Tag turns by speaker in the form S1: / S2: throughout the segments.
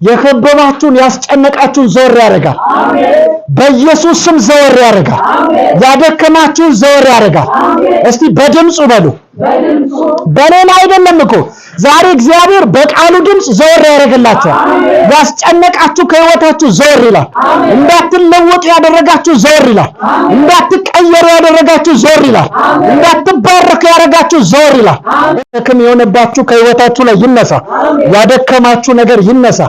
S1: የከበባችሁን ያስጨነቃችሁን ዘወር ያደርጋል። በኢየሱስ ስም ዘወር ያደርጋል። ያደከማችሁን ዘወር ያደርጋል። እስቲ በድምፁ በሉ። በሌላ አይደለም እኮ ዛሬ እግዚአብሔር በቃሉ ድምፅ ዘወር ያደርግላችኋል። ያስጨነቃችሁ ከህይወታችሁ ዘወር ይላል። እንዳትለወጡ ያደረጋችሁ ዘወር ይላል። እንዳትቀየሩ ያደረጋችሁ ዘወር ይላል። እንዳትባረኩ ያደረጋችሁ ዘወር ይላል። ሸክም የሆነባችሁ ከህይወታችሁ ላይ ይነሳ። ያደከማችሁ ነገር ይነሳ።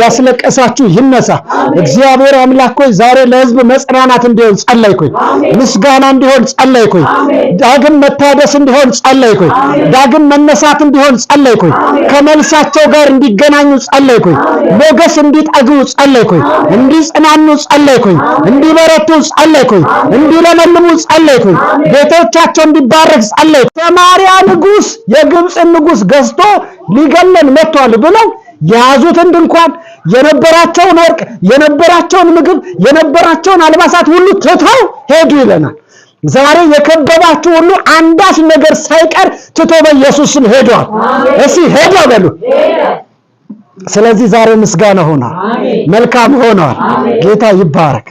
S1: ያስለቀሳችሁ ይነሳ። እግዚአብሔር አምላክ ሆይ ዛሬ ለህዝብ መጽናናት እንዲሆን ጸለይኩኝ። ምስጋና እንዲሆን ጸለይኩኝ። ዳግም መታደስ እንዲሆን ጸለይኩኝ። ዳግም መነሳት እንዲሆን ጸለይኩኝ። ከመልሳቸው ጋር እንዲገናኙ ጸለይኩኝ። ሞገስ እንዲጠግቡ ጸለይኩኝ። እንዲጽናኑ ጸለይኩኝ። እንዲበረቱ ጸለይኩኝ። እንዲለመልሙ ጸለይኩኝ። ቤቶቻቸው እንዲባረክ ጸለይኩ። ሰማርያ ንጉስ የግብፅን ንጉስ ገዝቶ ሊገለን መጥቷል ብለው የያዙትን ድንኳን፣ የነበራቸውን ወርቅ፣ የነበራቸውን ምግብ፣ የነበራቸውን አልባሳት ሁሉ ትተው ሄዱ ይለናል። ዛሬ የከበባችሁ ሁሉ አንዳች ነገር ሳይቀር ትቶ በኢየሱስ ስም ሄዷል። እስኪ ሄዶ በሉ። ስለዚህ ዛሬ ምስጋና ሆኗል፣ መልካም ሆኗል። ጌታ ይባረክ።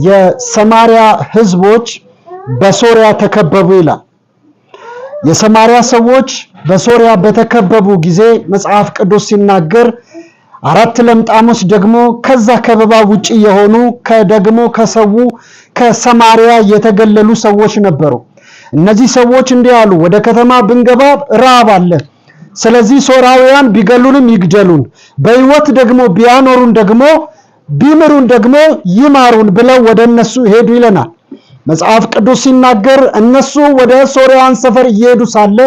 S1: የሰማርያ ሕዝቦች በሶሪያ ተከበቡ ይላል። የሰማርያ ሰዎች በሶሪያ በተከበቡ ጊዜ መጽሐፍ ቅዱስ ሲናገር አራት ለምጣሞች ደግሞ ከዛ ከበባ ውጪ የሆኑ ከደግሞ ከሰው ከሰማርያ የተገለሉ ሰዎች ነበሩ። እነዚህ ሰዎች እንዲህ አሉ፣ ወደ ከተማ ብንገባ ራብ አለ። ስለዚህ ሶራውያን ቢገሉንም ይግደሉን፣ በሕይወት ደግሞ ቢያኖሩን ደግሞ ቢምሩን ደግሞ ይማሩን ብለው ወደ እነሱ ሄዱ ይለናል። መጽሐፍ ቅዱስ ሲናገር እነሱ ወደ ሶርያውያን ሰፈር እየሄዱ ሳለ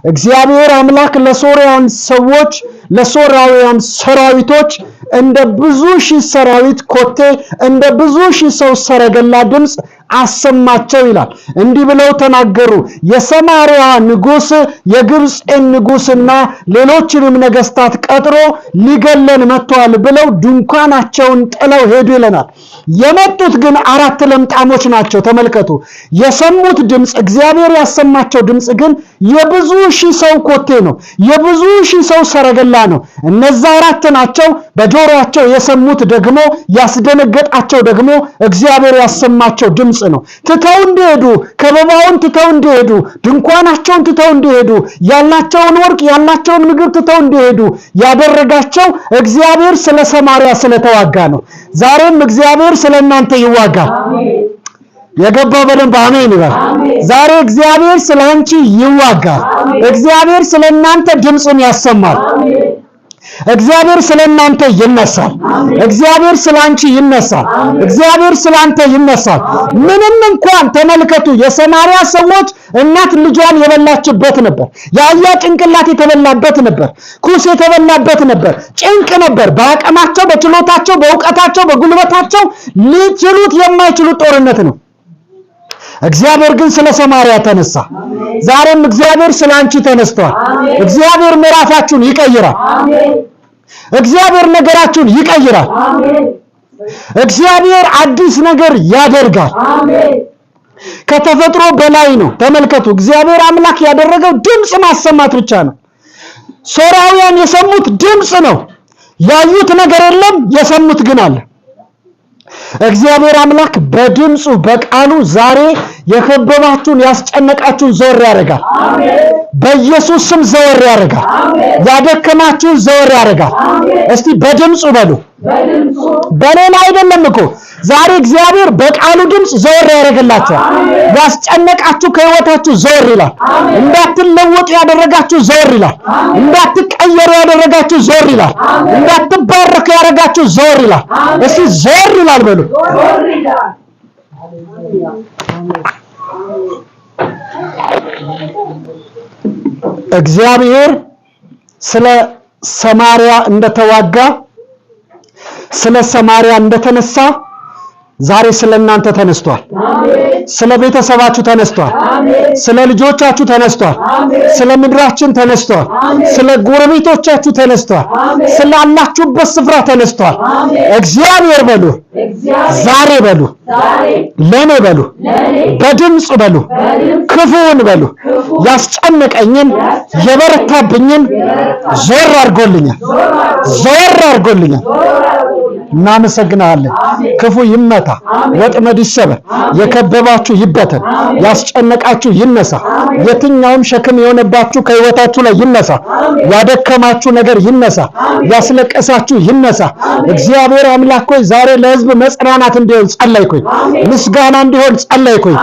S1: እግዚአብሔር አምላክ ለሶርያውያን ሰዎች ለሶርያውያን ሰራዊቶች እንደ ብዙ ሺህ ሰራዊት ኮቴ እንደ ብዙ ሺህ ሰው ሰረገላ ድምፅ አሰማቸው ይላል። እንዲህ ብለው ተናገሩ። የሰማርያ ንጉስ የግብፅን ንጉስና ሌሎችንም ነገስታት ቀጥሮ ሊገለን መጥተዋል ብለው ድንኳናቸውን ጥለው ሄዱ ይለናል። የመጡት ግን አራት ለምጣሞች ናቸው። ተመልከቱ። የሰሙት ድምፅ እግዚአብሔር ያሰማቸው ድምፅ ግን የብዙ ሺህ ሰው ኮቴ ነው። የብዙ ሺህ ሰው ሰረገላ ነው። እነዛ አራት ናቸው። በጆሮአቸው የሰሙት ደግሞ ያስደነገጣቸው ደግሞ እግዚአብሔር ያሰማቸው ድምፅ ነው። ትተው እንዲሄዱ፣ ከበባውን ትተው እንዲሄዱ፣ ድንኳናቸውን ትተው እንዲሄዱ፣ ያላቸውን ወርቅ ያላቸውን ምግብ ትተው እንዲሄዱ ያደረጋቸው እግዚአብሔር ስለ ሰማርያ ስለተዋጋ ነው። ዛሬም እግዚአብሔር ስለ እናንተ ይዋጋል። የገባው በደንብ አሜን ይበል። ዛሬ እግዚአብሔር ስለ አንቺ ይዋጋል። እግዚአብሔር ስለ እናንተ ድምፁን ያሰማል። እግዚአብሔር ስለ እናንተ ይነሳል። እግዚአብሔር ስለ አንቺ ይነሳል። እግዚአብሔር ስለ አንተ ይነሳል። ምንም እንኳን ተመልከቱ፣ የሰማርያ ሰዎች እናት ልጇን የበላችበት ነበር። የአህያ ጭንቅላት የተበላበት ነበር። ኩስ የተበላበት ነበር። ጭንቅ ነበር። በአቅማቸው፣ በችሎታቸው፣ በእውቀታቸው፣ በጉልበታቸው ሊችሉት የማይችሉት ጦርነት ነው። እግዚአብሔር ግን ስለ ሰማርያ ተነሳ። ዛሬም እግዚአብሔር ስለ አንቺ ተነስቷል። እግዚአብሔር ምዕራፋችሁን ይቀይራል። እግዚአብሔር ነገራችሁን ይቀይራል። እግዚአብሔር አዲስ ነገር ያደርጋል። ከተፈጥሮ በላይ ነው። ተመልከቱ፣ እግዚአብሔር አምላክ ያደረገው ድምፅ ማሰማት ብቻ ነው። ሶርያውያን የሰሙት ድምፅ ነው። ያዩት ነገር የለም፣ የሰሙት ግን አለ። እግዚአብሔር አምላክ በድምፁ በቃሉ ዛሬ የከበባችሁን ያስጨነቃችሁን ዘወር ያደርጋል። በኢየሱስ ስም ዘወር ያደርጋል። ያደከማችሁን ዘወር ያደርጋል። እስቲ በድምፁ በሉ። በሌላ አይደለም እኮ ዛሬ እግዚአብሔር በቃሉ ድምፅ ዘወር ያደርግላችኋል። ያስጨነቃችሁ ከህይወታችሁ ዘወር ይላል። እንዳትለወጡ ያደረጋችሁ ዘወር ይላል። እንዳትቀየሩ ያደረጋችሁ ዘወር ይላል። እንዳትባረኩ ያደረጋችሁ ዘወር ይላል። እስቲ ዘወር ይላል በሉ። እግዚአብሔር ስለ ሰማርያ እንደተዋጋ ስለ ሰማርያ እንደተነሳ ዛሬ ስለ እናንተ ተነስቷል። ስለ ቤተሰባችሁ ተነስቷል። ስለ ልጆቻችሁ ተነስቷል። ስለ ምድራችን ተነስቷል። ስለ ጎረቤቶቻችሁ ተነስቷል። ስላላችሁበት ስፍራ ተነስቷል። እግዚአብሔር በሉ ዛሬ በሉ፣ ለኔ በሉ፣ በድምፅ በሉ፣ ክፉውን በሉ፣ ያስጨነቀኝን የበረታብኝን ዞር አድርጎልኛል፣ ዞር አድርጎልኛል። እናመሰግናለን። ክፉ ይመታ፣ ወጥመድ ይሰበር፣ የከበባችሁ ይበተን፣ ያስጨነቃችሁ ይነሳ፣ የትኛውም ሸክም የሆነባችሁ ከህይወታችሁ ላይ ይነሳ፣ ያደከማችሁ ነገር ይነሳ፣ ያስለቀሳችሁ ይነሳ። እግዚአብሔር አምላክ ሆይ ዛሬ ለህዝብ መጽናናት እንዲሆን ጸለይኩኝ፣ ምስጋና እንዲሆን ጸለይኩኝ፣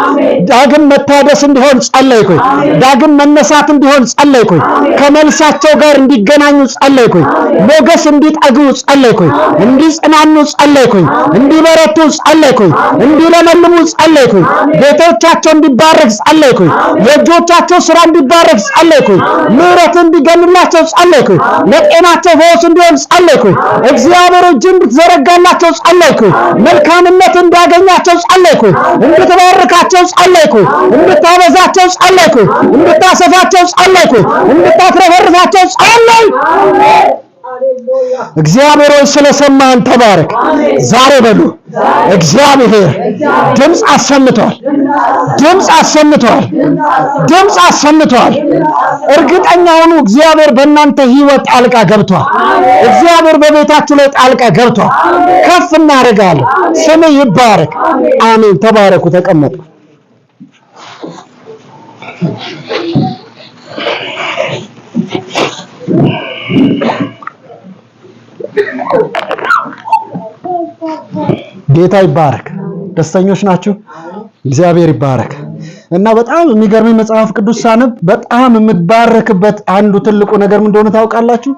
S1: ዳግም መታደስ እንዲሆን ጸለይኩኝ፣ ዳግም መነሳት እንዲሆን ጸለይኩኝ፣ ከመልሳቸው ጋር እንዲገናኙ ጸለይኩኝ፣ ሞገስ እንዲጠግቡ ጸለይኩኝ፣ እንዲጽናኑ ጸለይኩኝ፣ እንዲበረቱ ጸለይኩኝ፣ እንዲለመልሙ ጸለይኩኝ፣ ቤቶቻቸው እንዲባረክ ጸለይኩኝ፣ የእጆቻቸው ስራ እንዲባረክ ጸለይኩኝ፣ ምሕረት እንዲገንላቸው ጸለይኩኝ፣ ለጤናቸው ፈውስ እንዲሆን ጸለይኩኝ፣ እግዚአብሔር እጅ እንድትዘረጋላቸው ጸለይኩኝ፣ መልካምነት እንዲያገኛቸው ጸለይኩኝ፣ እንድትባርካቸው ጸለይኩኝ፣ እንድታበዛቸው ጸለይኩኝ፣ እንድታሰፋቸው ጸለይኩኝ፣ እንድታትረፈርፋቸው ጸለይ። እግዚአብሔር ሆይ ስለሰማህን ተባረክ። ዛሬ በሉ እግዚአብሔር ድምፅ አሰምቷል፣ ድምፅ አሰምቷል፣ ድምፅ አሰምቷል። እርግጠኛ ሁኑ፣ እግዚአብሔር በእናንተ ሕይወት ጣልቃ ገብቷል። እግዚአብሔር በቤታችሁ ላይ ጣልቃ ገብቷል። ከፍ እናደርጋለን። ስም ይባረክ። አሜን። ተባረኩ። ተቀመጡ። ጌታ ይባረክ። ደስተኞች ናችሁ? እግዚአብሔር ይባረክ። እና በጣም የሚገርመኝ መጽሐፍ ቅዱስ ሳነብ በጣም የምባረክበት አንዱ ትልቁ ነገር ምን እንደሆነ ታውቃላችሁ?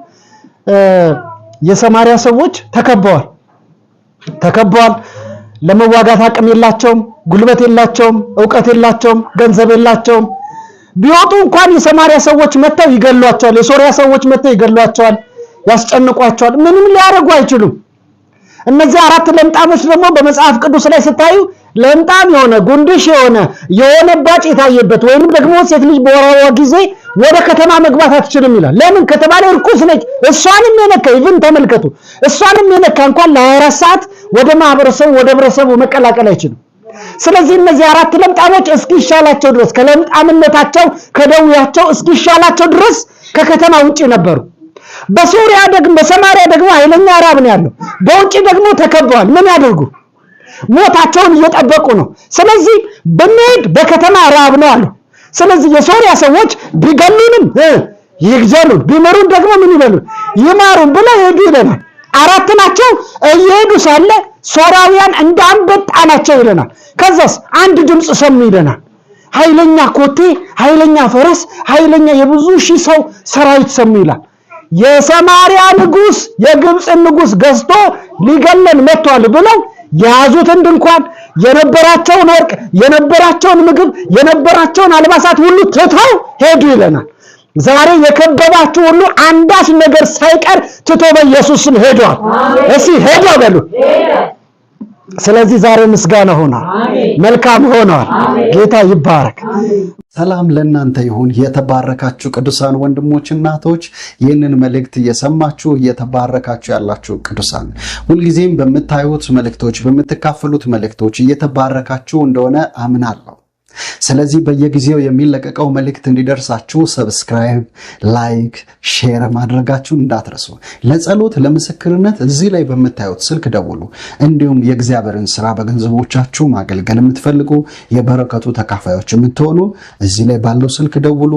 S1: የሰማርያ ሰዎች ተከበዋል ተከበዋል። ለመዋጋት አቅም የላቸውም፣ ጉልበት የላቸውም፣ እውቀት የላቸውም፣ ገንዘብ የላቸውም። ቢወጡ እንኳን የሰማርያ ሰዎች መጥተው ይገሏቸዋል። የሶሪያ ሰዎች መጥተው ይገሏቸዋል፣ ያስጨንቋቸዋል። ምንም ሊያደርጉ አይችሉም። እነዚህ አራት ለምጣሞች ደግሞ በመጽሐፍ ቅዱስ ላይ ስታዩ ለምጣም የሆነ ጉንድሽ የሆነ ባጭ የታየበት ወይንም ደግሞ ሴት ልጅ በወር አበባ ጊዜ ወደ ከተማ መግባት አትችልም ይላል። ለምን ከተባለ እርኩስ ነች። እሷንም የነካ even ተመልከቱ፣ እሷንም የነካ እንኳን ለ24 ሰዓት ወደ ማህበረሰቡ ወደ ህብረተሰቡ መቀላቀል አይችልም። ስለዚህ እነዚህ አራት ለምጣሞች እስኪሻላቸው ድረስ ከለምጣምነታቸው ከደዌያቸው እስኪሻላቸው ድረስ ከከተማ ውጪ ነበሩ። በሶሪያ ደግሞ በሰማሪያ ደግሞ ኃይለኛ ራብ ነው ያለው። በውጪ ደግሞ ተከበዋል። ምን ያደርጉ? ሞታቸውን እየጠበቁ ነው። ስለዚህ ብንሄድ በከተማ ራብ ነው አሉ። ስለዚህ የሶሪያ ሰዎች ቢገሉንም ይግደሉን፣ ቢምሩን ደግሞ ምን ይበሉን? ይማሩን ብለው ሄዱ ይለናል። አራት ናቸው። እየሄዱ ሳለ ሶራውያን እንደ አንበጣ ናቸው ይለናል። ከዛስ አንድ ድምፅ ሰሙ ይለናል። ኃይለኛ ኮቴ፣ ኃይለኛ ፈረስ፣ ኃይለኛ የብዙ ሺህ ሰው ሰራዊት ሰሙ ይላል። የሰማርያ ንጉስ የግብፅን ንጉስ ገዝቶ ሊገለን መጥቷል ብለው የያዙትን ድንኳን፣ የነበራቸውን ወርቅ፣ የነበራቸውን ምግብ፣ የነበራቸውን አልባሳት ሁሉ ትተው ሄዱ ይለናል። ዛሬ የከበባችሁ ሁሉ አንዳች ነገር ሳይቀር ትቶ በኢየሱስ ስም ሄዷል። እስኪ ሄዶ በሉ። ስለዚህ ዛሬ ምስጋና ሆኗል፣ መልካም ሆኗል። ጌታ ይባረክ።
S2: ሰላም ለእናንተ ይሁን። የተባረካችሁ ቅዱሳን ወንድሞች እናቶች፣ ይህንን መልእክት እየሰማችሁ እየተባረካችሁ ያላችሁ ቅዱሳን ሁልጊዜም በምታዩት መልእክቶች፣ በምትካፈሉት መልእክቶች እየተባረካችሁ እንደሆነ አምናለሁ። ስለዚህ በየጊዜው የሚለቀቀው መልእክት እንዲደርሳችሁ subscribe፣ like፣ share ማድረጋችሁን እንዳትረሱ። ለጸሎት ለምስክርነት እዚህ ላይ በምታዩት ስልክ ደውሉ። እንዲሁም የእግዚአብሔርን ስራ በገንዘቦቻችሁ ማገልገል የምትፈልጉ የበረከቱ ተካፋዮች የምትሆኑ እዚህ ላይ ባለው ስልክ ደውሉ።